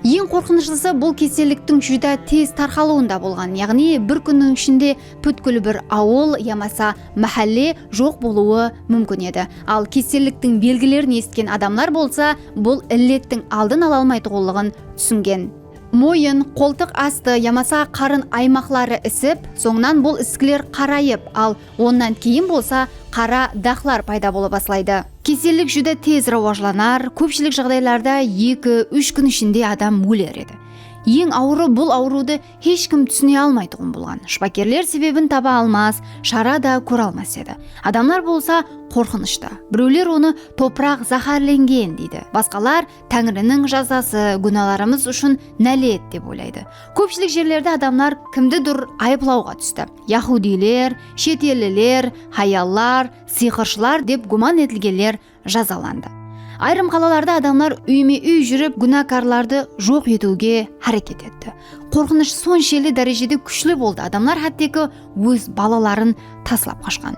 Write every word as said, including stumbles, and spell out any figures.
Eń qorqınıshlısı, bul keselliktiń júdá tez tarqalıwında bolǵan, yaǵnıy bir kúnniń ishinde pútkil bir awıl yamasa máhálle joq bolıwı múmkin edi. Al keselliktiń belgilerin esitken adamlar bolsa bul illettiń aldın ala almaytuǵınlıǵın túsingen. Moyın, qoltıq astı yamasa qarın aymaqları isip, sońınan bul isikler qarayıp, al onnan keyin bolsa qara daqlar payda bola baslaydı. Kesellik júdá tez rawajlanar, kópshilik jaǵdaylarda eki-úsh kún ishinde adam óler edi. Eń awırı, bul awırıwdı hesh kim túsine almaytuǵın bolǵan. Shıpakerler sebebin taba almas, shara da kóre almas edi. Adamlar bolsa qorqınıshta. Birewler onı topıraq záhárlengen deydi. Basqalar Táńiriniń jazası, gúnalarımız ushın nálet dep oylaydı. Kópshilik jerlerde adamlar kimdidur ayıplawǵa tústi. Yahudiyler, shet elliler, hayallar, sıyqırshılar dep gúman etilgenler jazalandı. Ayırım qalalarda adamlar úyme-úy júrip, gúnakarlardı joq etiwge háreket etti. Qorqınısh sonshelli dárejede kúshli boldı, adamlar hátteki óz balaların taslap qashqan.